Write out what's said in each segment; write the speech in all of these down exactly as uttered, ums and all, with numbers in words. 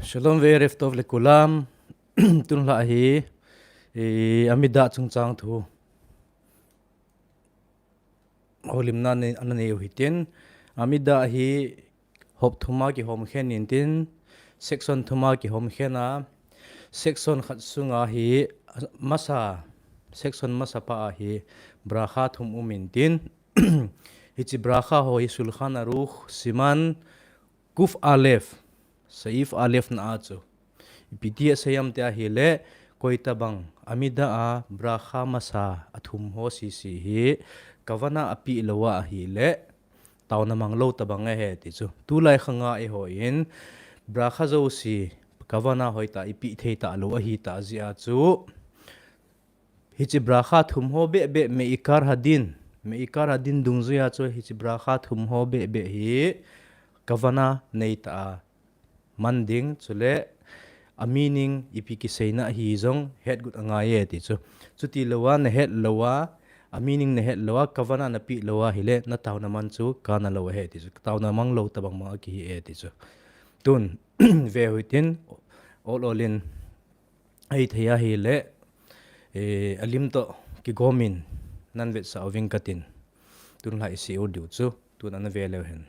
Shalom ve'erev tov lekulam. Tunlhah hi, eh, Amidah chungchang thu holimna nei, ana nei u hitin. Amidah hi hop thum a kihom khen intin, section thum a kihom khen a, section khat sunga hi masa, section masa pa a hi bracha thum um intin. Hiche bracha ho hi Shulchan Aruch, Siman Kuf Aleph, Saif Aleph na a chu ipi ti asei em tia ahile, koitabang Amidah a bracha masa a thum ho sese hi kavana apeh lou a ahile, taona mang lou tabang ahi ti chu. Tulai khanga eihon bracha jouse kavana hoitah a ipeh thei talou ahi tah jeh a chu, hiche bracha thum ho beh beh, me'ikar hadin, me'ikar hadin dungjui a chu hiche bracha thum ho beh beh hi kavana nei tah a man ding, chule a meaning ipi kiseina ahi jong het got angai e ti chu. Chuti lou a, nahet lou a, a meaning nahet lou a, kavana napeh lou a ahile, nataona man chu kana lou ahi ti chu. Taona mang lou tabang bang akihi e ti chu. Tun, ve u hitin, ol ol in, ahithei ahile, eh, alim toh kigom in nan vetsah uving katin. Tunlhah i shiur diu chu, tun ana ve leu hen.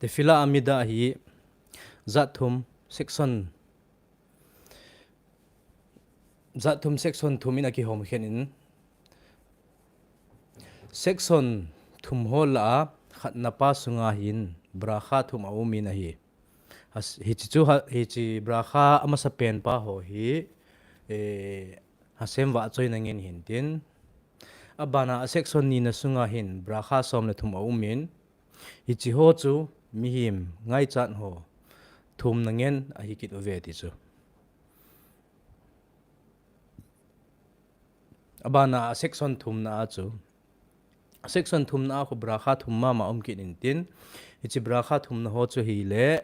Tefillah Amidah hi jat thum section, jat thum section thum in akihom khen in, section thum ho lah a khatna pa sunga hin bracha thum aum in ahi. Has-, hiche chu ha-, hiche bracha amasapen pa ho hi, eh, Hashem vahchoina ngen hintin. Abana a section nina sunga hin bracha som le thum aum in. Hiche ho chu mihem ngaichat ho thumna ngen ahi kit uve ti chu. Abana a section thumna a chu, section thumna a khu bracha thum mama um kit intin, hiche bracha thumna ho chu hile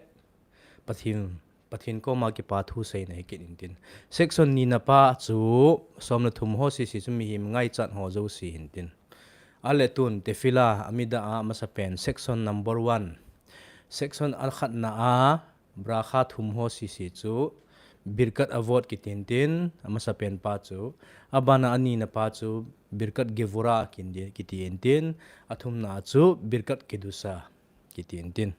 Pathen, Pathen koma kipa thu seina hi kit intin. Section nina pa chu som le thum ho sese chu mihem ngaichat ho jouse hintin. Ahile tun Tefillah Amidah a amasapen section number one. Section akhatna a bracha thum ho sese chu Birkat Avot kiti intin, amasapen pa chu. Abana anina pa chu Birkat Gevurah kiti, kiti intin, athumna chu Birkat Kedusha kiti intin.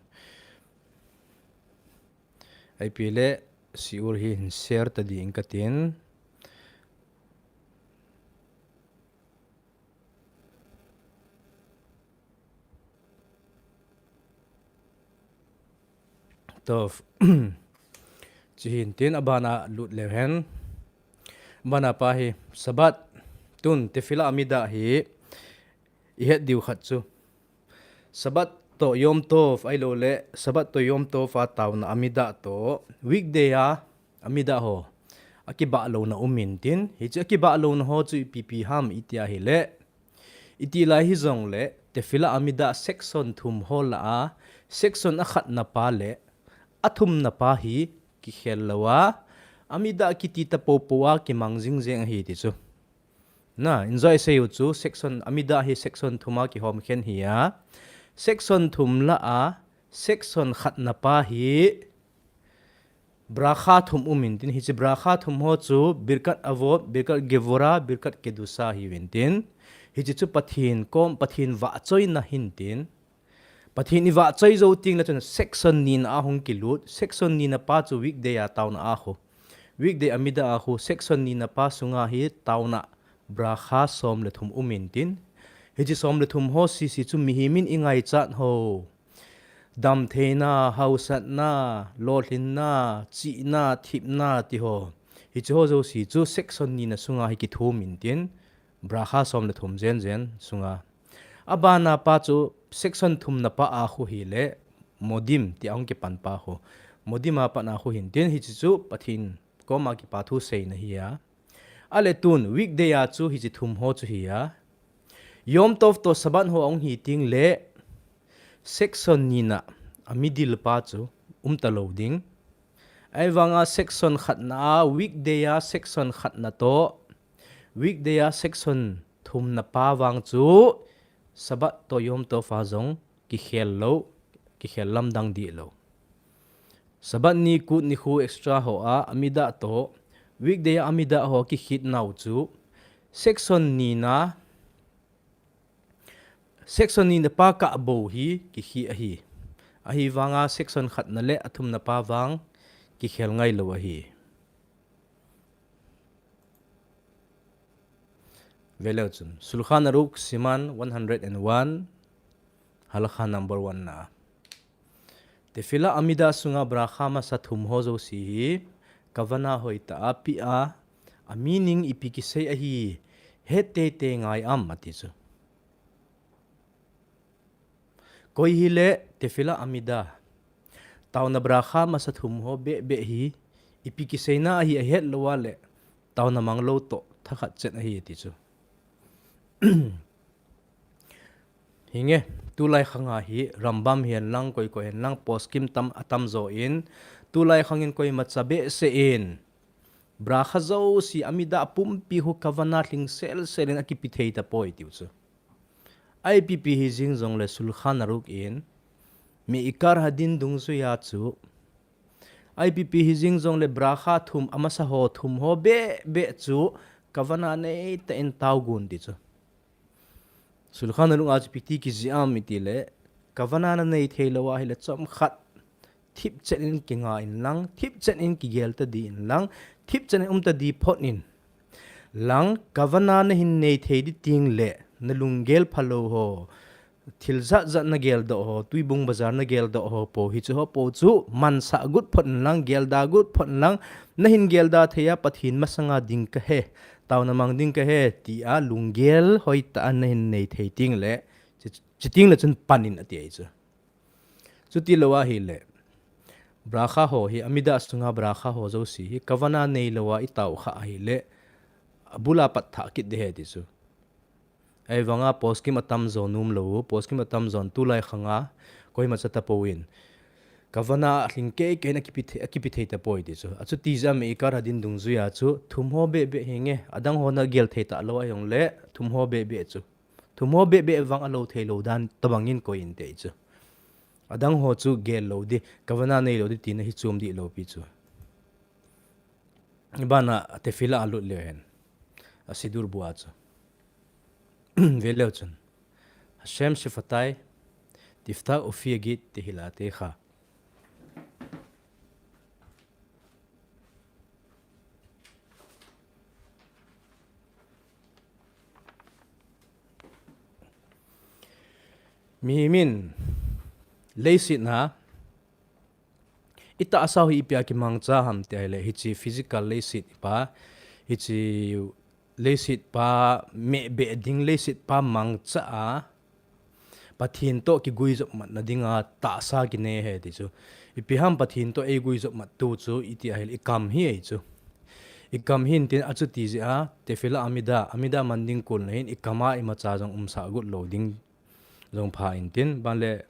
Ahipeh le shiur hi hin share ta ding katin. Toh, chuhin tin abana lut leu hen. Abana pa hi Shabbat, tun Tefillah Amidah hi ihet diu khat chu, Shabbat toh Yom Tov, ahilou le Shabbat toh Yom Tov a taona Amidah toh weekday a Amidah ho akibah louna um intin, hiche akibah louna ho chu ipi pi ham iti ahile, iti lai hijongle Tefillah Amidah section thum ho lah a, section akhatna pa le athumna pa hi kikhel lou a, Amidah kiti ta popo a kimang jing jeng ahi ti chu. Na, enjoy sei u chu section, Amidah hi section thum a kihom khen hi a. Section thum lah a, section khatna pa hi bracha thum um intin, hiche bracha thum ho chu Birkat Avot, Birkat Gevurah, Birkat Kedusha hiu intin. Hiche chu Pathen kom, Pathen vahchoina hintin. Pathen ivahchoi jou teng le chun section nina a hung kilut, section nina pa chu weekday a taona a khu. Weekday Amidah a khu section nina pa sunga hi taona bracha som le thum um intin. Hiche som le thum ho sese chu mihem in ingaichat ho. Damtheina, hausatna, lolhinna, chihna, thipna ti ho. Hiche ho jouse chu section nina sunga hi kithum intin, bracha som le thum jenjen sunga. Abana pa chu section thumna pa a khu hile, modim ti ahung kipan pa khu. Modim a pat a khu hintin, hiche chu Pathen koma kipa thu seina hi a. Ale tun, weekday a chu hiche thum ho chu hi a. Yom Tov toh Sabbath ho ahung hi teng le, section nina, a middle pa chu, umta lou ding. Ahivanga section khatna a, weekday a section khatna toh, weekday a section thumna pa vang chu, Sabbath toh Yom Tov a jong kikhel lou, kikhel lamdang dih lou. Sabbath ni kut nikho extra ho a, Amidah toh, weekday a Amidah ho kikhit nau chu, section nina, section nina pa kah bou hi kikhih ahi. Ahivanga section khatna le athumna pa vang kikhel ngai lou ahi. Veleu chun. Shulchan Aruch Siman one hundred and one, Halakha number one na. Tefillah Amidah sunga bracha masa thum ho jouse hi, kavana hoitah a peh a, a meaning ipi kisei ahi, het teitei ngai am ati chu. Koi hile Tefillah Amidah. Taona bracha masa thum ho beh beh hi, ipi kiseina ahi ahet lou a le, taona mang lou toh, thakhat chet ahi ati chu. Hinge, tulai khanga hi, Rambam hihen lang, koi koi hihen lang, poskim tam, atam jo in, tulai khangin koimacha behseh in, bracha jouse Amidah pumpi khu kavana lhing sel sel in akipe thei tapoi tiu chu. Ipi pi hi jing jongle Shulchan Aruch in, Me'ikar Hadin dungjuia chu, ipi pi hi jing jongle bracha thum amasa ho thum ho beh beh chu kavana neitah in taogun ti chu. Shulchan Aruch a chu ipi ti kijih am itile, kavana nanei thei lou ahile chomkhat thipchet in kinga in lang, thipchet in kigel tadi in lang, thipchet in umtadi phot in lang, kavana nahin nei thei ding teng le, nalunggel phalou ho, thil jat jat nageldoh ho, Tuibung Bazar nageldoh ho po, hiche ho po chu mansah got phot in lang, gelda got phot in lang, nahin gelda thei a Pathen masanga ding kahi, taona mang ding kahi, tia lunggel hoitah a nahin nei thei teng le, chu, chuteng le chun pan in ati ahi chu. Chuti lou ahile, bracha ho hi, Amidah sunga bracha ho jouse hi, kavana neilou a itao kha ahile, abul a pat thah kit ding ahi ti chu. Ahivanga poskim atam jo nom lou, poskim atam jon tulai khanga, koimacha tapon, kavana lhing kei kei in akipe thei, akipe thei tapoi ti chu. Achuti jeh a Me'ikar Hadin dungjuia chu, thum ho beh beh hinge, adang ho nagel thei talou ahijongle, thum ho beh beh chu. Thum ho beh beh vang alou thei lou dan tobang in koi inte chu. Adang ho chu gel lou ding, kavana neilou ding tina hi chom dih lou pi chu. Abana Tefillah alut leu hen. A Siddur bu a chu. Veleu chun. Hashem Shefatai, Tiftah Ufi Agid Tehillatech. Mihem in leiset a, itahsa u hi ipi a kimangcha ham ti ahile, hiche physical leiset pa, hiche leiset pa, meh beh ding leiset pa mangcha a, Pathen toh kiguijop matna dinga tahsa kinei ahi ti chu. Ipi ham Pathen toh eiguijop mat tu chu iti ahile ikam hi ahi chu. Ikam hi intin achuti jeh a, Tefillah Amidah, Amidah man ding kon le hin ikam a imacha jong umsah got lou ding jong pha intin, ban le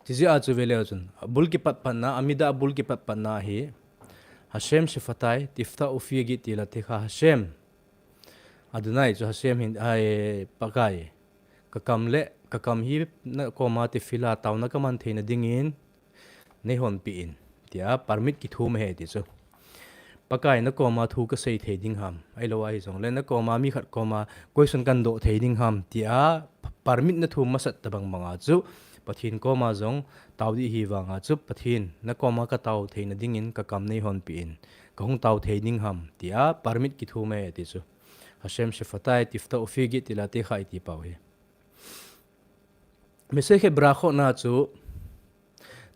Chijeh a chu veleu chun, abul kipat patna, Amidah abul kipat patna hi, Hashem Shefatai, Tiftah Ufi Agid Tehillatech, Hashem. Adonai chu Hashem hin, ai, Pakai. Kakam le, kakam hi nakoma tefillah taona kaman theina dingin, neihonpeh in. Tia permit kithum ahi ti chu. Pakai nakoma thu kasei thei ding ham. Ahilou ahi jongle nakoma mi khat koma question kahin doh thei ding ham. Tia permit nathum masat tobang banga chu. Pathen koma jong tao ding ahi vanga chu. Pathen nakoma katao theina dingin kakam neihonpeh in. Kahung tao thei ding ham. Tia permit kithum ahi ti chu. Hashem Shefatai Tifta Ufi Git Tilate Kha iti pau hi. Mesechet Berachot na chu,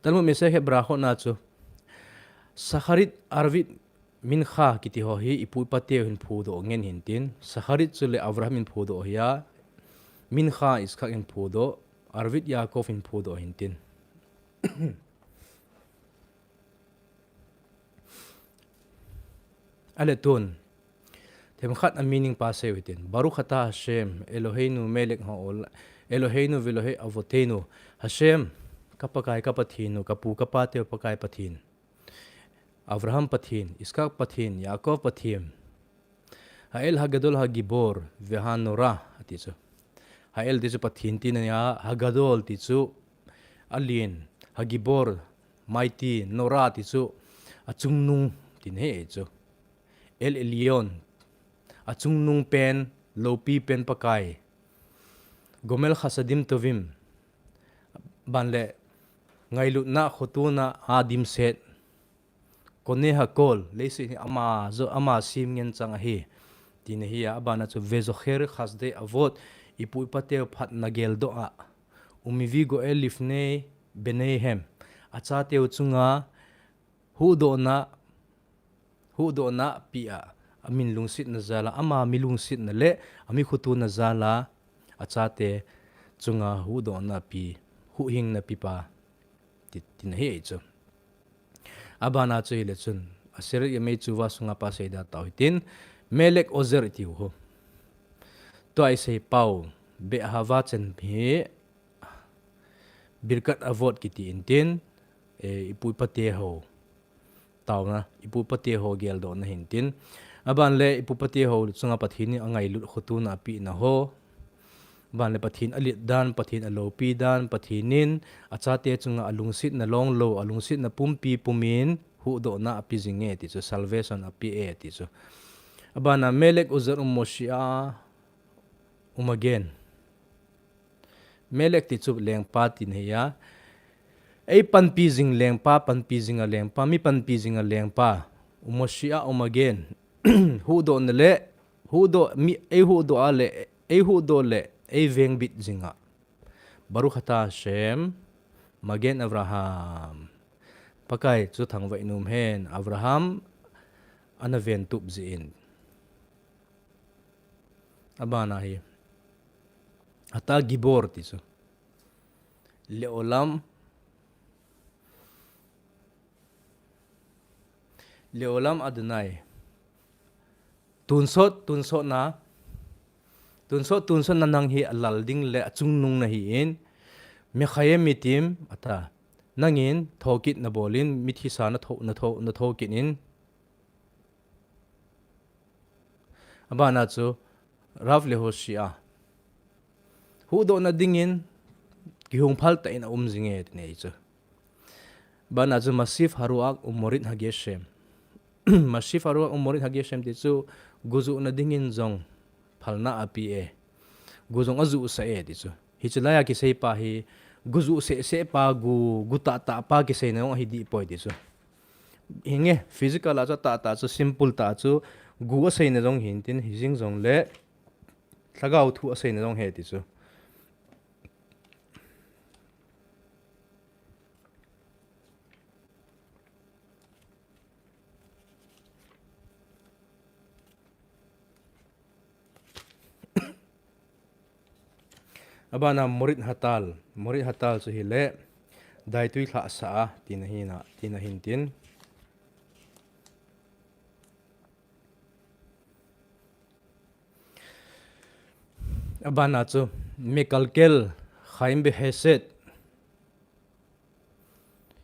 Talmud Mesechet Berachot na chu, Shacharit, Arvit, Mincha kiti ho hi ipu ipateu hin phudoh ngen hintin, Shacharit chu le Avraham in phudoh hi a, Mincha Yitzchak in phudoh, Arvit Yaakov in phudoh hintin. Ale tun, themkhat a meaning pa seiu hitin. Baruch ata Hashem, Eloheinu melech haolam, Eloheinu veElohe avoteinu. Hashem, ka Pakai ka Pathen u, ka pu ka pateu Pakai Pathen. Avraham Pathen, Yitzchak Pathen, Yaakov Pathen. Ha'el hagadol hagibor, vehanora, ati chu. Ha'el ti chu Pathen tina ahi a, hagadol ti chu alen, hagibor, mighty, nora ti chu achungnung tina ahi chu. El Elyon, achungnung pen, loupi pen Pakai. Gomer Chasadim Tovim, ban le ngailutna khotona a dimset. Kone hakol, leiset hi ama jo, ama sem ngen chang ahi. Tina ahi a, abana chu vezocher chasdei avot, ipu ipateu phatna geldoh a. Umevi goel lifnei beneihem. Achateu chunga huhdohna, huhdohna pe a, amin lungsetna jal a, ama mi lungsetna le, ami khotona jal a, achate chunga huhdohna pe, huhhingna pepa, ti, tina ahi chu. Abana chu hile chun, Aseret Yemei Teshuvah sunga pa seida tau hitin, Melech Ozer itiu ho. Tua isei pau, Be'ahava chen hi, Birkat Avot kiti intin, eh, ipu ipate ho. Tauna, ipu ipate ho geldohna hintin. Aban le ipu ipate ho chunga Pathen in angailut khotona apehna ho. Aban le Pathen alet dan, Pathen aloupi dan, Pathen in achate chunga alungsetna longlou, alungsetna pumpi pumin huhdohna ape jinge ti chu, salvation ape e ti chu. Abana Melech Ozer Umoshiach Umagen. Melech ti chu lengpa tina ahi a. Ei panpi jing lengpa, panpi jinga lengpa, mi panpi jinga lengpa. Umoshiach Umagen. Huhdohna le, huhdoh, mi, ei huhdoh a le, ei huhdoh le, ei vengbit jinga. Baruch ata Hashem, Magen Avraham. Pakai chu thangvah in um hen, Avraham ana ventup jeh in. Abana hi. Ata Gibor ti chu. Leolam. Leolam Adonai. Tunsot, tunsot na. Tunsot, tunsot na nang hi alal ding le achungnung nahin. Mechaye metim, ata. Nangin thokit nabolin, mithisa natho, natho, nathokit in. Abana chu, Rav Lehoshia. Huhdohna dingin, kihung phal tah in aum jinge, tina ahi chu. Abana chu, Masiv Haruach Umorit Hageshem. Masiv Haruach Umorit Hageshem ti chu, gujuhna dingin jong phalna ape e. Gu jong ajuhsah e, ti chu. Hiche laiya kisei pa hi, gujuh sehseh pa, gu, gu tahtah pa kiseina jong ahi dih poi ti chu. Hinge, physical a chu tahtah chu, simple tah chu, gu aseina jong hintin, hijing jongle, lhagao thu aseina jong ahi ti chu. Abana Morit Hatal, Morit Hatal chu hile, daitui lhahsa a, tina hina, tina hintin. Abana chu, Mekalkel Chaim Behesed,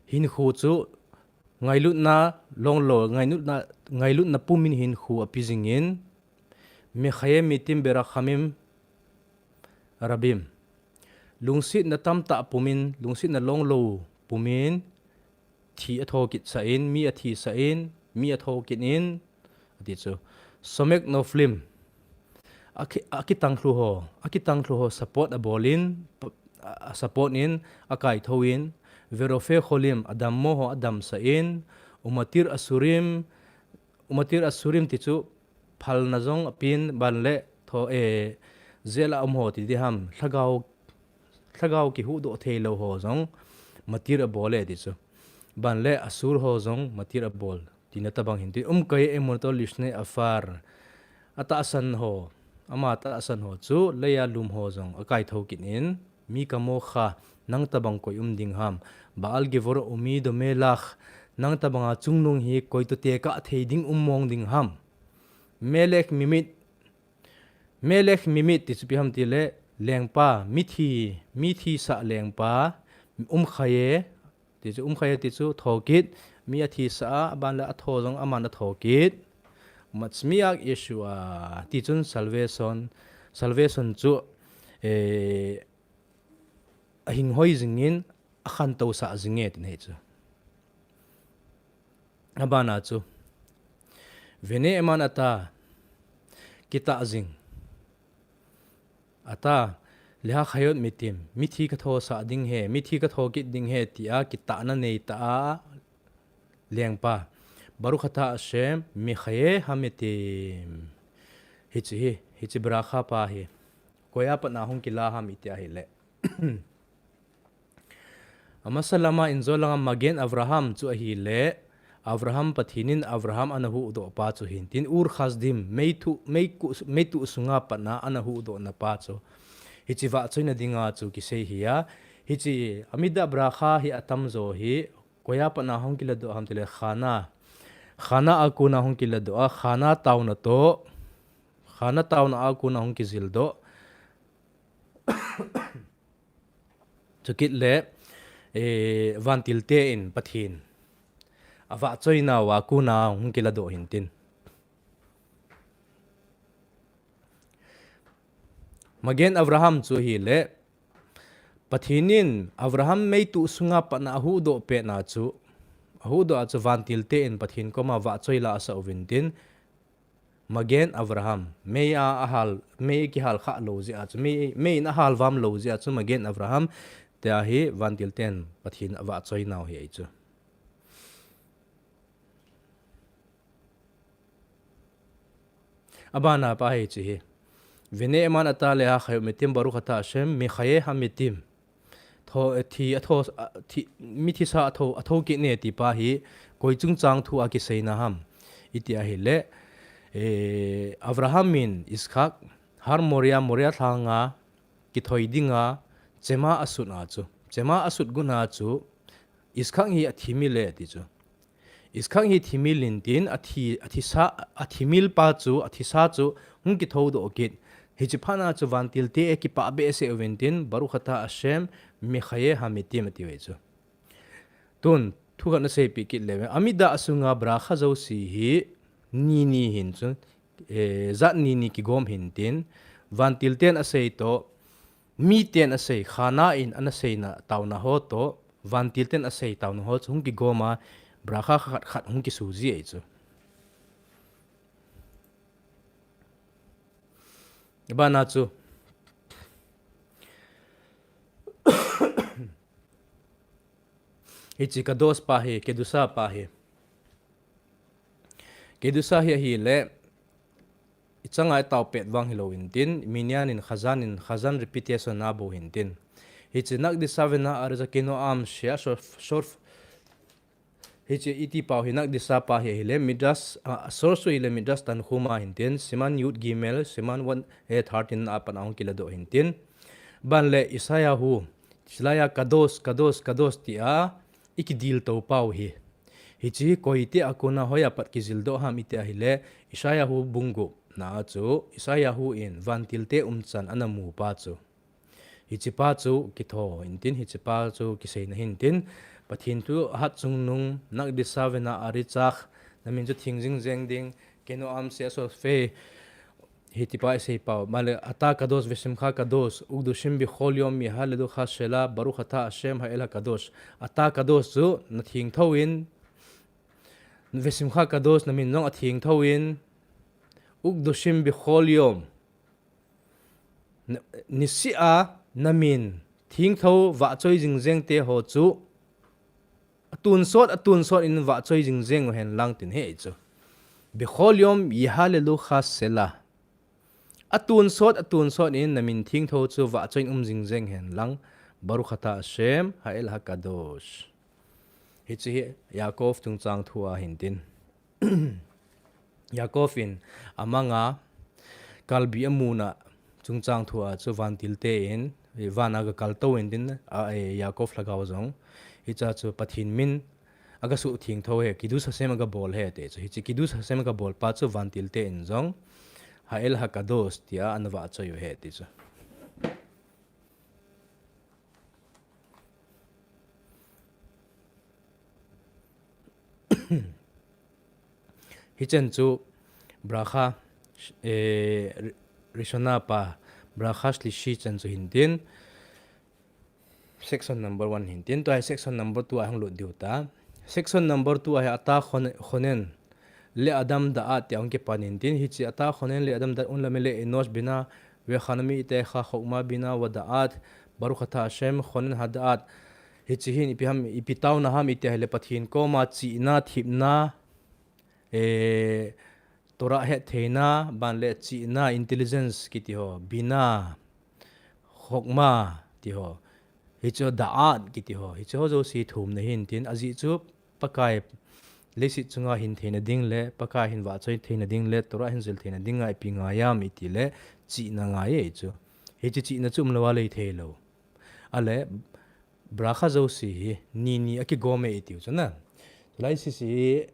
hinkho chu ngailutna longlou, ngailutna, ngailutna pumin hinkho ape jingin, Mechaye metim berachamim rabim. Lungsetna tamtah pumin, lungsetna longlou pumin, thi athokit sah in, mi athisah in, mi athokit in, ati chu. Somek noflim. Aki-, akitangthlu ho, akitangthlu ho support abolin, p-, a, support in, akaitho in, verofe cholim, adammo ho adamsah in, umatir asurim, umatir asurim ti chu, phalna jong apen, ban le tho, eh, jail a um ho ti diham, lhagao, lhagao kihuhdoh thei lou ho jong martyr abol e ti chu. Ban le asur ho jong martyr abol. Tina tabang hin tin, umkaye emuna to lishne afar. Atahsan ho, ama tahsan ho chu, leiya lum ho jong akaitho kit in, mi kamoh kha, nang tabang koi um ding ham. Baal gevor umi domelach, nang tabanga chungnung hi koi to tekah thei ding um mong ding ham. Melech mimet, melech mimet ti chu ipi ham ti le, lengpa, mithi, mithi sah lengpa, umkaye, ti chu umkaye ti chu thokit, mi athi sah a, aban le atho jong aman atho kit. Matzmiach Yeshua, ti chun salvation, salvation chu, eh, ahinghoi jingin, akhantou sah jinge, tin ahi chu. Abana chu. Vene eman ata, kitah jing. Ata, lehachayot mitim, mithi katho sah ding he, mithi katho kit ding he, tia kitahna neita a lengpa. Baruch ata Hashem, mechaye hametim. Hichi hi, hichi bracha pa hi. Koiya pat na hung kila ham iti ahile. Amasa lama injo langa Magen Avraham chu ahile, Avraham Pathen in Avraham ana huhdoh pa chu hin tin, Ur Chasdim, meitu, meiku, meitu sunga pat na ana huhdohna pa chu. Hichi vahchoina dinga chu kisei hi a. Hichi Amida bracha hi atamjo hi, koiya pat na hung kiladoh ham tile Chana. Chana a kona hung kiladoh a, Chana taona to, Chana taona a kona hung kijildoh. Chukit le, eh, vantil te in Pathen avahchoina uva kona hung kiladoh hin tin. Magen Avraham chu ahile, Pathen in Avraham meitu sunga pat na ahuhdoh pet na chu, ahuhdoh a chu vantil te in Pathen koma vahchoi la asah uvin tin, Magen Avraham, mei a ahal, mei kihal kha lou jeh a chu, mei, mei in ahal vam lou jeh a chu, Magen Avraham, tia hi vantil ten Pathen avahchoi nau hi ahi chu. Abana pa hi chu hi. Vene eman ata lehachayot mitim baruch ata Hashem, mechaye hametim. Tho, eh, thi, atho, ah, thi, mithi sah atho, atho kit ne ti pa hi, koi chungchang thu a kiseina ham. Iti ahile, eh, Avraham in Yitzchak, Har Moria, Moria lhanga, kithoi dinga, chema asut a chu. Chema asut gun a chu, Yitzchak hi athimil e ti chu. Yitzchak hi thimil in tin, athi, athi sa, athimil pa chu, athi sa chu, hung kithoudoh kit. Hichi phat na chu vantil te akipah behseh uvin tin, Baruch ata Hashem, mechaye hametim ati uve chu. Tun, thu khat na seipeh kit leu. Amida sunga bracha jouse hi, ni ni hin chu, eh, jat ni ni kigom hin tin, vantil ten asei to, mi ten asei, Chana in ana seina taona ho to, vantil ten asei taona ho chu hung kigom a, bracha khat khat hung kisu ji ahi chu. Abana chu. Hichi kadosh pa hi, kedusha pa hi. Kedusha hi ahile, ichanga itao pet vang hilou hin tin, minyan in, chazan in, chazan repetition na bou hin tin. Hichi nakdisha vena'aretz kenoam shea shorf, shorf. Hichi iti pau hi nakdisha pa hi ahile, Midrash, ah, source ahile Midrash Tanchuma hin tin, Siman Yud Gimel, Siman one, eh, thirteen a pat a hung kiladoh hin tin. Ban le Yeshayahu, Yeshayahu kadosh, kadosh, kadosh tia, ikidil to pau hi. Hichi koite a kona hoiya pat kijildoh ham iti ahile, Yeshayahu bung gup na chu, Yeshayahu in vantil te umchan ana mu pa chu. Hichi pa chu kitho hin tin, hichi pa chu kiseina hin tin, Pathen thu ahat chungnung, nakdisha vena'aretz, namin chu theng jing jeng ding, kenoam shea shorf, Hiti pa isei pau. Male, ata kadosh veshemcha kadosh, ukdoshim bechol yom miha leducha shela, Baruch ata Hashem ha'el hakadosh. Ata kadosh chu, na thengtho in, veshemcha kadosh, namin jong athengtho in, ukdoshim bechol yom. Na, nisih a, namin, thengtho, vahchoi jing jeng te ho chu, Atonsot, atonsot in vahchoi jing jeng uhen lang tin ahi chu. Bechol yom yihalelu chas sela. Atonsot, atonsot in na min thengtho chu vahchoiyin um jingjeng hen lang. Baruch ata Hashem ha'el hakadosh. Hiche hi Yaakov chungchang thu ahin tin. Yaakov in amanga kalbi amuna chungchang thu a chu vantil te in, vana ga kaltou in tin, a, e, Yaakov lhagao jong. Hiche chu Pathen min aga suhthengtho e, Kiddush Hashem aga bol e ti chu. Hiche Kiddush Hashem aga bol pa chu vantil te in jong, Ha'el Hakadosh tia ana vahchoi u e ti chu. Hichan chu bracha, eh, ri-, rishona pa, bracha shlishi chan chu hin tin, section number one hin tin, tua hi section number two a hung lut diu ta. Section number two a hi ata chon-, chonen le adam da'at tia hung kipan hin tin, hiche ata chonen le adam da'at un lamele enosh bina vechana mi ite cha chokma bina va da'at, Baruch ata Hashem chonen hada'at. Hiche hin ipi ham, ipi taona ham iti ahile Pathen koma chihna, themna, eh, Torah hettheina, ban le chihna, intelligence kiti ho, bina, chokma ti ho, hiche ho da'at kiti ho, hiche ho jouse thumna hin tin, ajeh chu Pakai leiset chunga hin theina ding le, Pakai hin vahchoi theina ding le, Torah hin jil theina dinga ipi ngai ham iti le, chihna ngai e chu. Hiche chihna chu umlou a lei thei lou. Ale, bracha jouse hi, ni ni a kigom e itiu chu na. Lai sisi hi,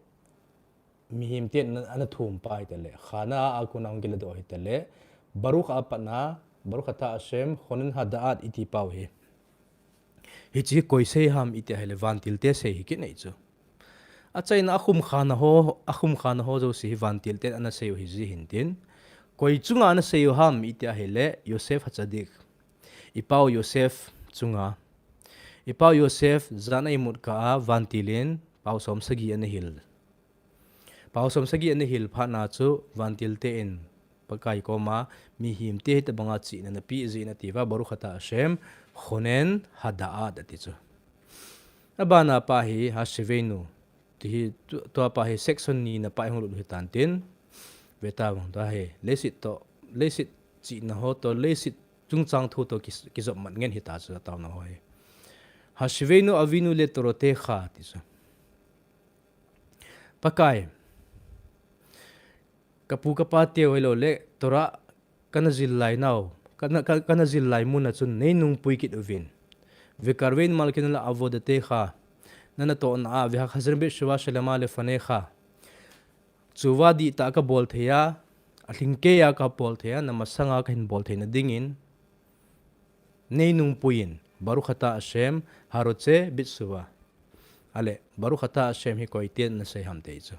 mihem ten ana, ana thum pa hitale, chana a kona hung kiladoh hitale, Baruch a patna, Baruch ata Hashem, chonen hada'at iti pau hi. Hiche hi koi sei ham iti ahile vantil te sei hi kinei chu. Achaina a khum khana ho, a khum khana ho jouse hi vantil ten ana sei u hi ji hin tin. Koi chunga ana sei u ham iti ahile Yosef Hatzadik. I pau Yosef chunga. I pau Yosef jan a imut kah a vantil in pau som sagi ana hil. Pau som sagi ana hil phat na chu vantil te in Pakai koma mihem te hitabanga chihna napeh jeh in ati uva, Baruch ata Hashem, chonen hada'at ati chu. Abana pa hi Hashivenu. Ti hi tu-, tua pa hi section ni na pa hung lut hitan tin. Veta vang tua hi. Leiset to, leiset chihna ho to, leiset chungchang thu to ki, kijop mat ngen hita chu taona ho hi. Hashivenu Avinu le Torotecha ti chu. Pakai, kapu kapa teu hilou le, Torah kana jil lai nau, kana, ka, kana jil lai muna chun nei nungpui kit uvin. Vekarvenu malkeinu le avodatecha, nana tohna a, vehachazirnu betshuva shelema lefanecha. Tshuva dihtah kabol thei a, alhingkei a kabol thei a, namasanga kahin bol theina dingin, nei nungpui in, Baruch ata Hashem, harotse betshuva. Ale, Baruch ata Hashem hi koi ten ana sei ham ti chu.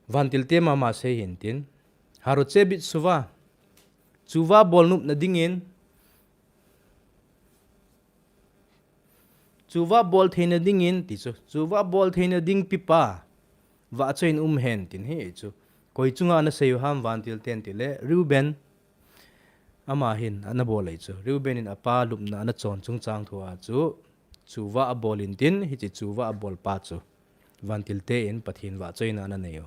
Vantil te mama sei hin tin. Harotse betshuva. Tshuva bol nopna dingin. Tshuva bol theina dingin, ti chu. Tshuva bol theina ding pipa. Vahchoi in um hen tin hi chu. Koi chunga ana sei u ham vantil ten ti le. Reuben. Ama hin ana bol e chu. Reuben in apa lupna ana chon chungchang thu a chu. Tshuva abol in tin, hiche tshuva abol pa chu. Vantil te in Pathen vahchoina ana nei u.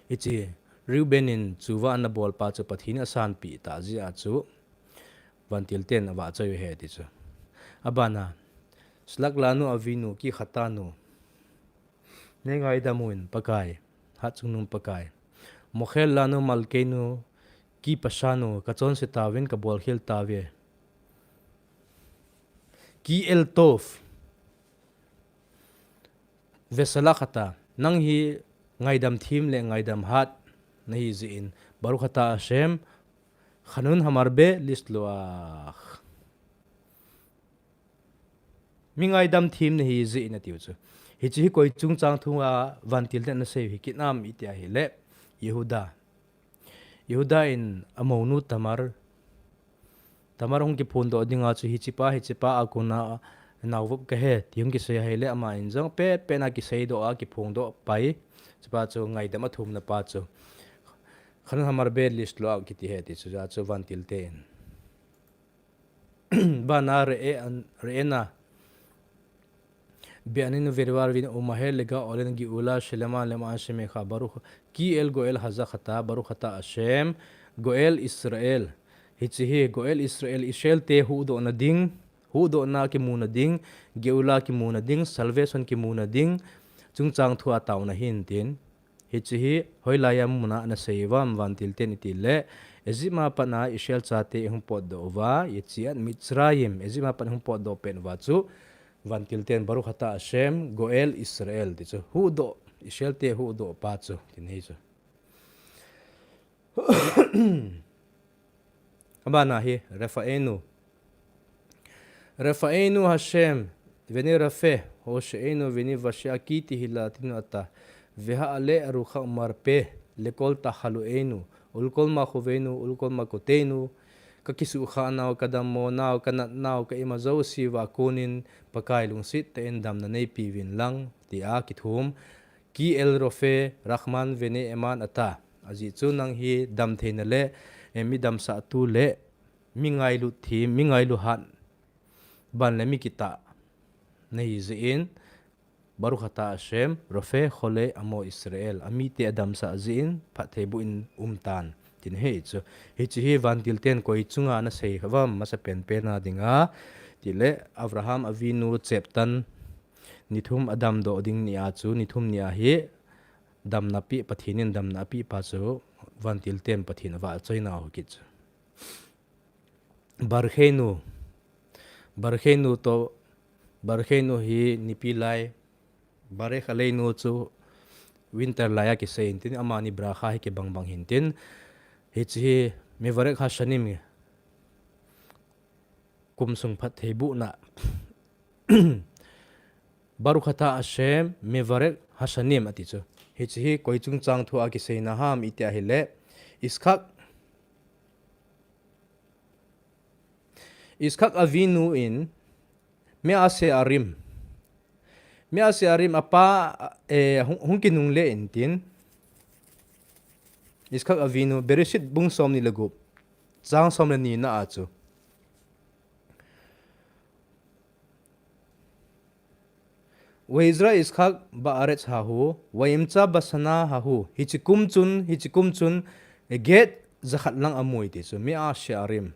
Hiche Reuben in tshuva ana bol pa chu Pathen asanpeh tah jeh a chu. Vantil ten avahchoi u ahi ti chu. Abana, slach lanu Avinu ki khatanu. Nei ngaidam un Pakai, hatchungnung Pakai. Mochel lanu malkeinu ki pashanu, kachonse tauvin kabol khel tauve. Ki el tov. Vesalach ata, nang hi ngaidam them le ngaidam hat nahi jeh in, Baruch ata Hashem, chanun hamarbe lishloach. Mi ngaidam them nahi jeh in atiu chu. Hiche hi koi chungchang thu a vantil ten ana sei u hi kit nam iti ahile, Yehuda. Yehuda in amounu Tamar, Tamar hung kiphondoh dinga chu hichepa, hichepa a kona naovop kahi, ti hung kisei ahile ama in jong pet pet na kiseidoh a kiphongdoh pai. Hichepa chu ngaidam athumna pa chu. Chanun hamarbe lishloach kiti ahi ti chu, chu vantil te in. Bana re'e an, re'ena. Be'anenu ve'erevar vini umahe legaolen geula shelema leman shemekha baruch ki el goel haza chata baruch ata Hashem goel Israel. Hiche hi goel Israel, Israel te huhdohna ding, huhdohna kimuna ding, geula kimuna ding, salvation kimuna ding, chungchang thua taona hintin. Hiche hi hoilaiya muna anasei uvam vantil ten itile, Egypt a patna Israel chate ihung potdoh uva, Yetziat Mitzrayim, Egypt a pat ihung potdoh pet uva chu, vantil ten baruch ata Hashem goel Israel ti chu. Huhdoh, Israel te huhdoh pa chu, tin hi chu. Abana hi, Refaenu. Refaenu Hashem, veni Rafe, Hosheenu, veni Vashe aki tihila tinu ata. Veha ale arucha umarpe, lekol tahaluenu, ulkol machuveinu, ulkol makoteinu, kakisukhana u, kadammo na u, kanatna u, kaima jouse uva konin, Pakai lungset tah'in damna neipeuvin lang, tia kithum. Ki el Rofe, Rahman vene eman ata. Ajeh chu nang hi damtheina le, eh, mi damsah tu le, mi ngailut thi, mi ngailu hat, ban le mi kitah. Nahi jeh in, Baruch ata Hashem, Rofe, Chole, Amo Israel. Amite adamsah jeh in, phattheiboh in umtan. Tin hi chu. Hiche hi vantil ten koi chunga anasei uvam, masa penpen a dinga. Tile, Avraham Avinu cheptan, nithum adamdoh ding nia chu, nithum nia hi, damna pi, Pathen in damna api pa chu, vantil ten Pathen avahchoina ho kit chu. Barcheinu, Barcheinu to, Barcheinu hi nipi lai, Barech Aleinu chu winter lai a kisei in tin, amani bracha hi kibang bang hintin, hiche hi Mevarech Hashanim, kum sung phattheibohna. Baruch ata Hashem, Mevarech Hashanim ati chu. Hiche hi koi chungchang thua kiseina ham iti ahile, Yitzchak, Yitzchak Avinu in, Mea Shearim. Mea Shearim apa, eh, hung, hung kinungle intin. Yitzchak Avinu, Bereshit bung somni le gup, chang som le ni na a chu. Vayizrah Yitzchak ba'aretz hahu, vayimtza bashana hahu. Hiche kum chun, hiche kum chun, eh, get jakhat lang amu iti chu. Mea Shearim.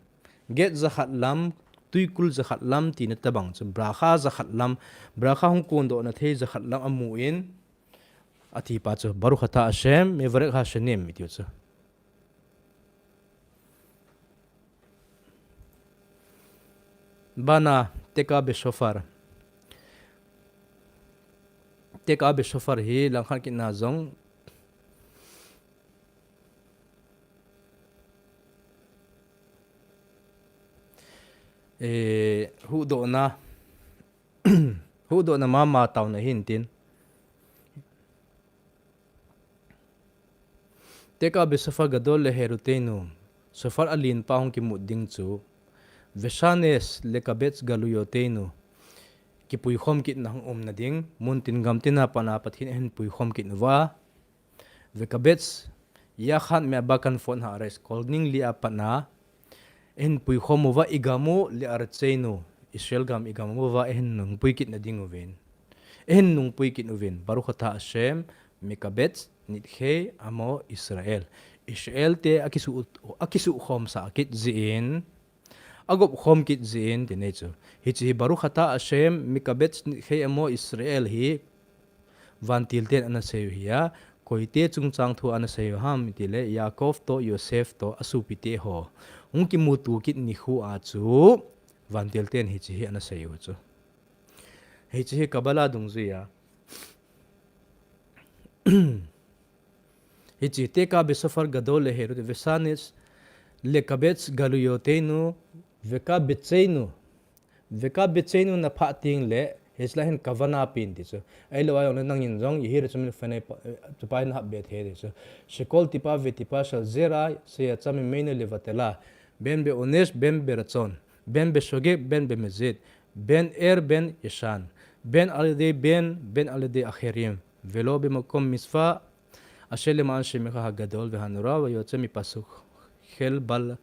Get jakhat lam, tuikul jakhat lam, tina tabang chu. Bracha jakhat lam, bracha hung kondohna thei jakhat lam amu in, ati pa chu. Baruch ata Hashem, Mevarech Hashanim, iti chu. Bana, Teka Beshofar. Teka Beshofar hi langkhat kit na jong, eh, huhdohna, huhdohna mama taona hintin. Teka Beshofar Gadol Leheruteinu, Shofar alen pa hung kimut ding chu, Veshanes Lekabetz Galuyoteinu, kipuikhom kitna hung umna ding, muntin gamtin a patna Pathen in ahin puikhom kit uva, Vekabetz Yachad Me'abar Kanfot Ha'aretz, kolning li a patna, ahin puikhom uva igam u Le'aretzeinu, Israel gam igam uva ahin nungpui kitna ding uvin. Ahin nungpui kit uvin, Baruch ata Hashem, Mekabetz Nitchei Amo Israel. Israel te akisuh, akisuhkhomsah kit jeh in, agopkhom kit jeh in, ti nei chu. Hiche hi Baruch ata Hashem, Mekabetz Nitchei Amo Israel hi, vantil ten anasei u hi a, koite chungchang thu anasei u ham itile, Yaakov to, Yosef to, asopite ho. Hung kimuto kit nikho a chu, vantil ten hiche hi anasei u chu. Hiche hi Kabbalah dungjui a. Hiche Teka Beshofar Gadol Leherut Veshanes Lekabetz Galuyoteinu Vekabetzeinu. Vekabetzeinu naphah teng le, hiche la hin kavana pen ti chu. Ahilou a jong le nangin jong, Yehi Ratzon Mifnei pa, eh, chupa hin hap be thei ti chu. Shekol tipa vetipa shel zera sheyatsa mimenu levatela. Ben be'onesh, ben beratzon, ben beshogeg, ben bemezid, ben er, ben yeshan, ben al yedei ben, ben al yedei acherim, velo bemakom mitzvah, asher leman shemcha hagadol vehanora, vayotze mipasuk chel bal,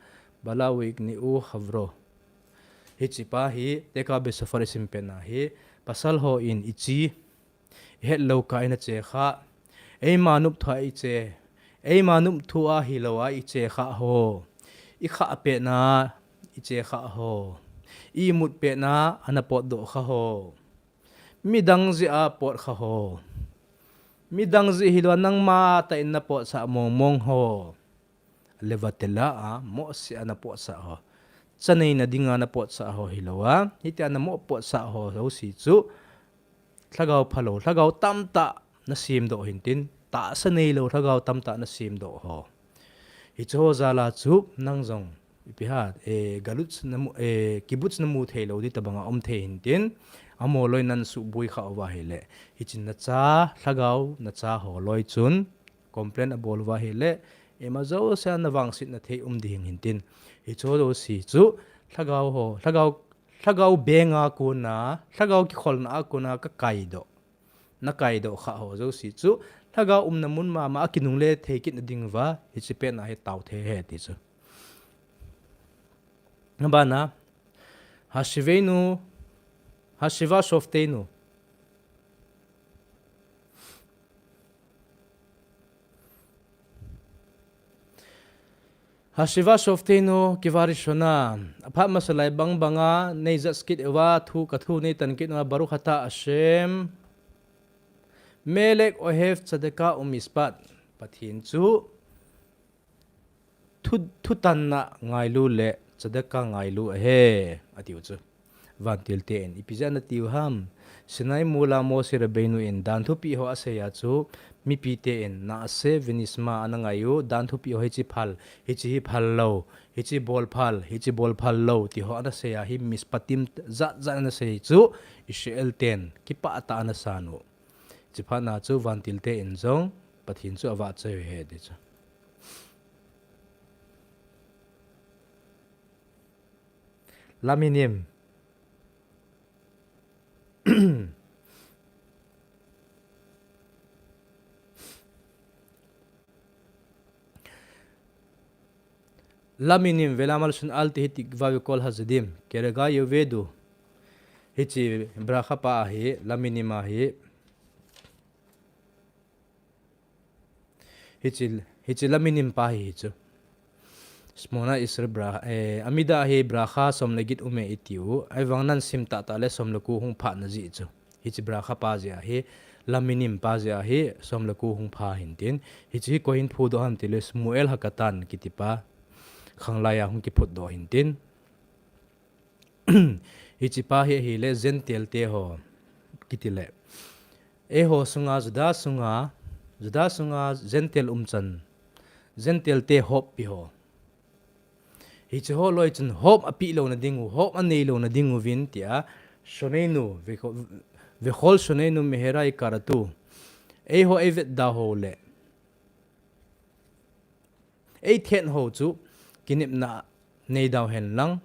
bala uikneu chavro. Hiche pa hi, Teka Beshofar isim pena hi, Pasal hon ichi, ihet lou kah in ache kha. Eima nop thu a iche. Eima nop thu a hilou a iche kha ho. Ikhah pet na iche kha ho. Imut pet na ana potdoh kha ho. Midang jeh a pot kha ho. Midang jeh hilou a nangma tah in napotsah mongmong ho. Levatela a, mohseh a napotsah ho. Cha neina dinga napotsah ho hilou a. Hitia namoh potsah ho, jouse chu. Lhagao phalou, lhagao tamtah nasemdoh hintin. Tahsa neilou, lhagao tamtah nasemdoh ho. Hiche ho jal a chu, nang jong. Ipi ham, eh, galut namu, eh, kibbutz namu theilou di tabang a um thei hintin. Amaho loi nan suboi kha uva ahile. Hichun nacha, lhagao, nacha ho loi chun. Complain abol uva ahile, ima jouse a navangsetna thei um ding hintin. Hiche ho jouse chu, lhagao ho, lhagao, lhagao benga kona, lhagao kikholna a kona kakaidoh. Nakaidoh kha ho jouse chu, lhagao umna mun mama a kinungle thei kit na ding uva, hiche pet na hi tao thei ahi ti chu. Abana, Hashivenu, Hashiva Shofteinu. Hashiva Shofteinu Kivarishona, aphat masa lai bang banga, nei judge kit uva, thu kathu nei tan kit uva, Baruch ata Hashem, Melech ohev tzedakah umishpat, Pathen chu, thu, thutanna ngailu le tzedakah ngailu ahi, atiu chu. Vantil ten, ipi jeh a natiu ham. Sinai mol a Moshe Rabbeinu in dan thupeh ho asei a chu, mipi ten, na'aseh v'nishma ana ngai u, dan thupeh ho hiche phal, hiche hi phal lou, hiche bol phal, hiche bol phal lou, ti ho ana sei a hi mishpatim jat jat ana sei chu, Israel ten, kipah tah ana san u. Hiche phat na chu vantil ten jong, Pathen chu avahchoi u ahi ti chu. Laminim. Laminim, ve'amal shon al tehit tikva ve'kol hazedim, ke'aga yovedu. Hiche bracha pa ahi, Laminim ahi. Hiche, hiche Laminim pa hi chu. Shmona Esrei bracha, eh, Amida hi bracha som le get um e itiu. Ahivang nan sim tah tah le som le ko hung pha na jeh chu. Hiche bracha pa jeh ahi, Laminim pa jeh ahi, som le ko hung pha hintin. Hiche hi koi hin phudoh ham tile Shmuel Hakatan kiti pa. Khanglai a hung kiphutdoh hintin. Hiche pa hi ahile Gentile te ho kiti le. Eiho sunga, Juda sunga, Juda sunga Gentile umchan, Gentile te hop pi ho. Hiche ho loi chun hop api louna ding u, hop anei louna ding uvin tia, shoneinu, veko-, vechol shoneinu meharah ikaratu. Eiho eivetda ho le. Eithet ho chu kinepna nei dau hen lang.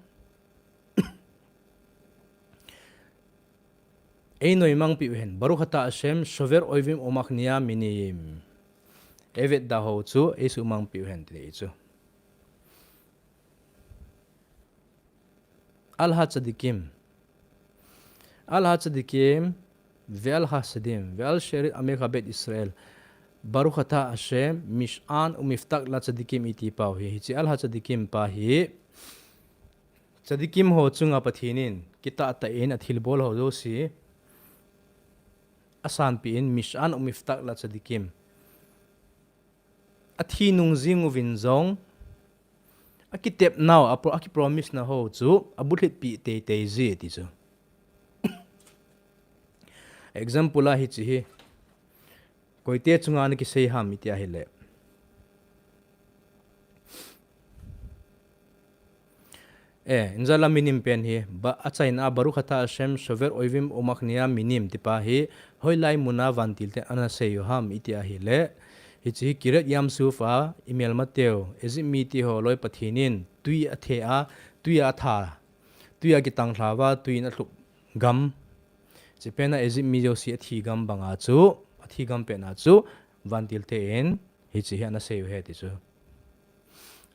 Ei noimang piu hen. Baruch ata Hashem, shover oivim umachnia minim. Eivetda ho chu, ei sumang piu hen ti chu. Al hatzadikim. Al hatzadikim, ve'al hasedim, ve'al she'erit amecha beit Israel. Baruch ata Hashem, mish'an umiftach latzadikim iti pau hi. Hiche al hatzadikim pa hi. Tzadikim ho chunga Pathen in, kitah tah in athilbol ho jouse. Asanpi in, mish'an umiftach latzadikim. Athi nung jing uvin jong, akitep nau, a pro-, akipromise na ho chu, abulhit pi teitei ji ti chu. Example a hiche hi, koite chunga ana kisei ham iti ahile. Eh, inja Laminim pen hi, ba, achaina a Baruch ata Hashem shover oivim umachnia minim tipa hi, hoilai muna vantil ten ana sei u ham iti ahile, hiche hi Kiryat Yam Suf a, imelmateu, Egypt mite ho loi Pathen in, tui athe a, tui atha, tui akitanglha uva, tui in athup gam. Hiche pen a Egypt mi jouse athi gam banga chu, athi gam pen a chu, vantil ten, hiche hi ana sei u ahi ti chu.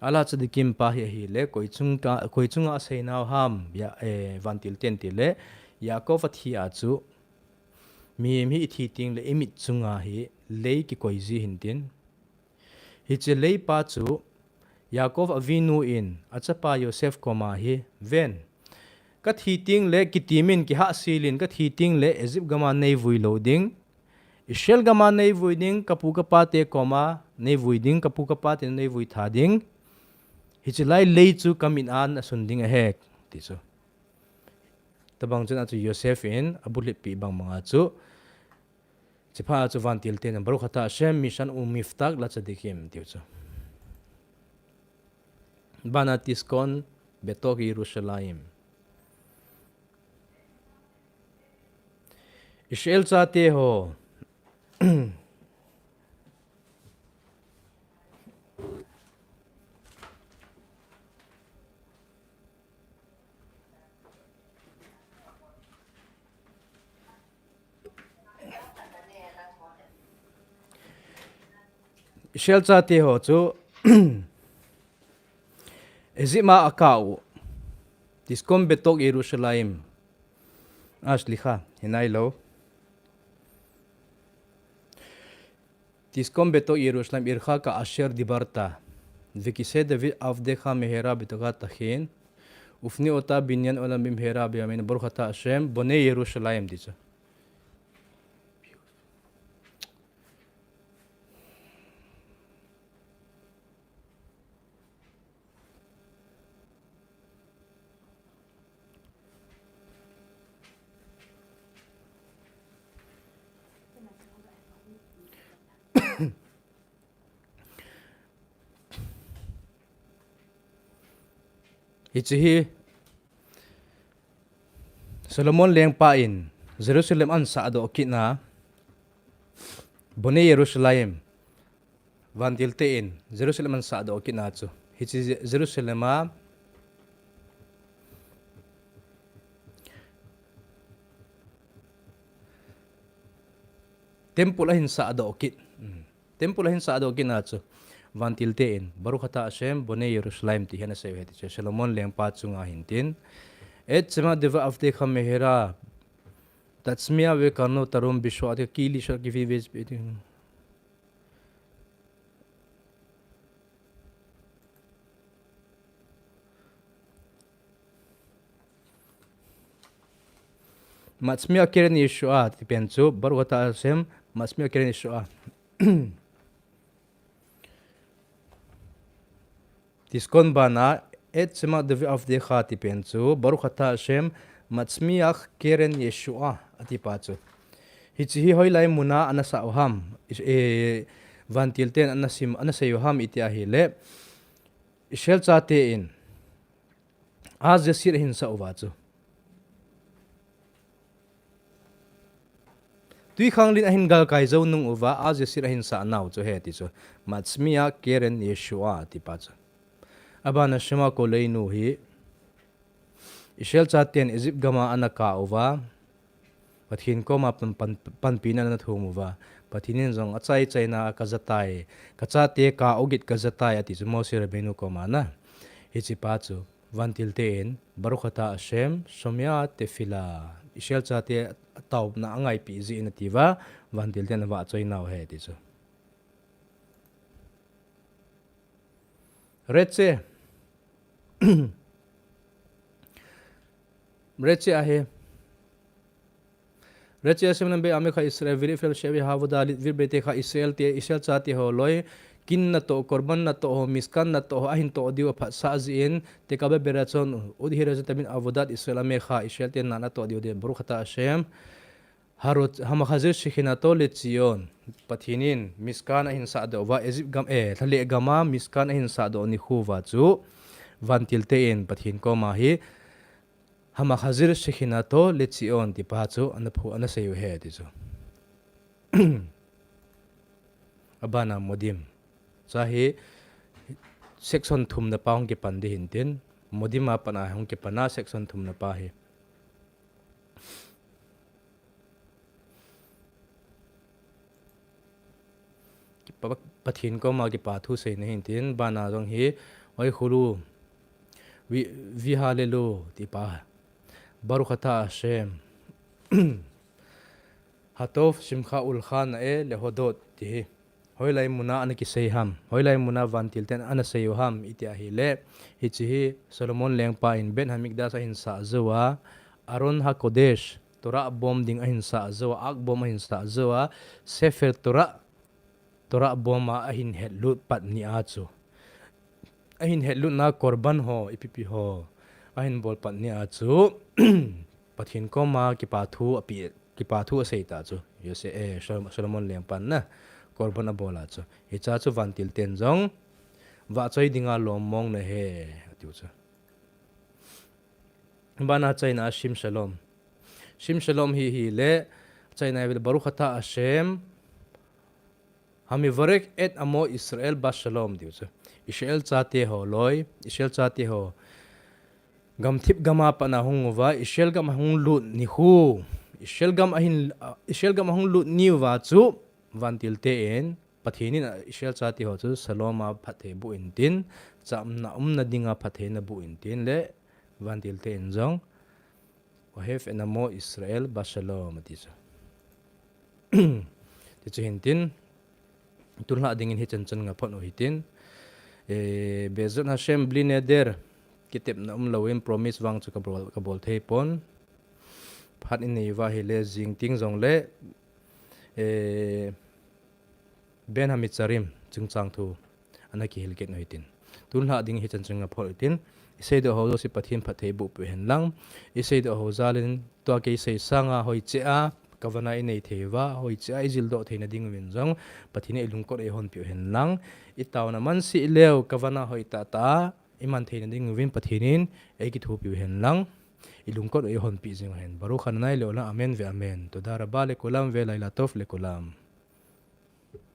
Al hatzadikim pa hi ahile, koi chunga, koi chunga asei nau ham, ya, eh, vantil ten tile, Yaakov athi a chu, mihem hi ithi teng le imit chunga hi lei kikoi ji hintin. Hiche leipa chu, Yaakov avinu in, achapa Yosef koma hi, ven. Kathi teng le kitimin kihahsel in, kathi teng le Egypt gama neivui lou ding. Israel gama neivui ding, kapu kapate koma neivui ding, kapu kapate neivui tha ding. Hiche lai lei chu kamin a nasun ding ahi, ti chu. Tabang chun a chu Yosef in, abulhit pi bang banga chu. Chipha a chu vantil ten, Baruch ata Hashem, mi sha'anu miftach la tzadikim, tiu chu. Bana tiskon betok Yerushalayim. Israel chate ho. Israel chate ho chu Egypt a akah u. Tiskon betok Yerushalayim. Ash likha, hinai lo. Tiskon betok Yerushalayim ircha ka asher dibarta. Vekise David avdecha mehera betocha tachin. Ufne ota binyan olam bimhera biyamin Baruch ata Hashem bone Yerushalayim, ti chu. Hiche hi Solomon lengpa in Jerusalem ahin sahdoh kit na, bone Yerushalayim, vantil ten Jerusalem ahin sahdoh kit na chu. Hiche Je-, Jerusalem a temple ahin sahdoh kit. Hmm. Temple ahin sahdoh kit na chu. Vantil ten, Baruch ata Hashem, bone Yerushalayim, ti hi ana sei u ahi, ti chu. Solomon lengpa chunga hintin. Et shema David avdecha mehera, tatsmia ve karno tarum bishoa, ki lisha ki vi ve. Matsmia keren Yeshua, ti pen chu, Baruch ata Hashem, matsmia keren Yeshua. Tiskon bana, et shema David avdecha, ti pen chu, Baruch ata Hashem, matsmia keren Yeshua, ati pa chu. Hiche hi hoilai muna ana sah u ham, e, vantil ten ana sim, ana sei u ham iti ahile, Israel chate in, Azia sit ahin sah uva chu. Twikhanglen ahin galkai jou nung uva, Azia sit ahin sah nau chu ahi ti chu. Matsmia keren Yeshua ti pa chu. Abana shema koleinu hi. Israel chaten Egypt gama ana kah uva. Pathen koma pan, pan, panpina ana thum uva. Pathen in jong achai chaina kajatai. Kachate kah u git kajatai ati chu Moshe Rabbeinu koma na. Hiche pa chu. Vantil ten, Baruch ata Hashem, shomea tefila. Israel chate ataona angaipi jin ati uva, vantil ten avahchoi nau ahi ti chu. Reche. Reche ahi. Reche Hashem lambe amecha Israel, vir ifrem shevi havoda lit vir betecha Israel te, Israel chate ho loi, kin natoh, korban natoh ho, Mishkan natoh ho, ahin toh diu aphatsah jin, tekabeh berachon, udhira tamin avodat Israel amecha, Israel te natoh diu de, Baruch ata Hashem, harot, hamachazir shechinato leTzion, Pathen in, Mishkan ahin sahdoh uva, Egypt gam, eh, lhaleh gama, Mishkan ahin sahdoh nikho uva chu, vantil ten, Pathen koma hi, Hamachazir shechinato leTzion ti pa chu ana phu, ana sei u ahi ti chu. Abana Modim. Cha hi section thumna pa hung kipan ding hintin. Modim a pat a hung kipan a section thumna pa hi. Kipa, Pathen koma kipa thu seina hintin, bana jong hi, oi khulu, vi, vi halelu, ti pa. Baruch ata Hashem. Hatov, Simcha, Ulcha, Na'e, Lehodot ti hi. Hoilai muna ana kisei ham. Hoilai muna vantil ten ana sei u ham iti ahile. Hiche hi Solomon lengpa in Beit Hamikdash ahin sah jou a. Aron HaKodesh, Torah bom ding ahin sah jou a. Ark bom ahin sah jou a. Sefer Torah, Torah bom a ahin hetlut pat ni a chu. Ahin hetlut na korban ho, ipipi ho. Ahin bol pat ni a chu. Pathen koma kipa thu api, kipa thu asei ta chu. Yose, eh, Sol-, Solomon lengpan na. Korban abol a chu. Hicha chu vantil ten jong. Vahchoi dinga lom mong nahe. Atiu chu. Bana achaina a Shem Shalom. Shem Shalom hi hile, achaina a Baruch Ata Hashem, Hamivarech et Amo Israel Bashalom tiu chu. Israel chate ho loi, Israel chate ho. Gamthip gam a pat na hung uva, Israel gam ahung lut ni hu. Israel gam ahin, Israel gam ahung lut ni uva chu, vantil ten, Pathen in Israel chate ho chu Shalom a phatthei boh intin, chamna umna dinga phatthei naboh intin le, vantil ten jong, Ohev et Amo Israel Bashalom ati chu. Ti chu hintin, tulha dingin hichan chan nga phot u hitin, eh, Be'ezrat Hashem bli neder, kitepna umlou in promise vang chu kabol, kabol thei pon. Phat in nei uva hile jing ting jongle, eh, Ben Hamitzarim chungchang thu ana kihil kit u hitin. Tulha ding hichan chan nga phot u hitin. Isei doh ho jouse Pathen phatthei boh peh hen lang. Isei doh ho jal in tua kei sei sanga hoiche a, kavana inei thei uva, hoiche a ijil doh theina ding uvin jong, Pathen in ilungkot u eihon peh u hen lang. Itaona man sih leu, kavana hoi tah tah a, iman theina ding uvin Pathen in eikithopi u hen lang. Ilungkot u eihon peh jing u hen. Baruch Adonai le'olam, amen ve amen. Toda rabah lekulam ve laila tov lekulam.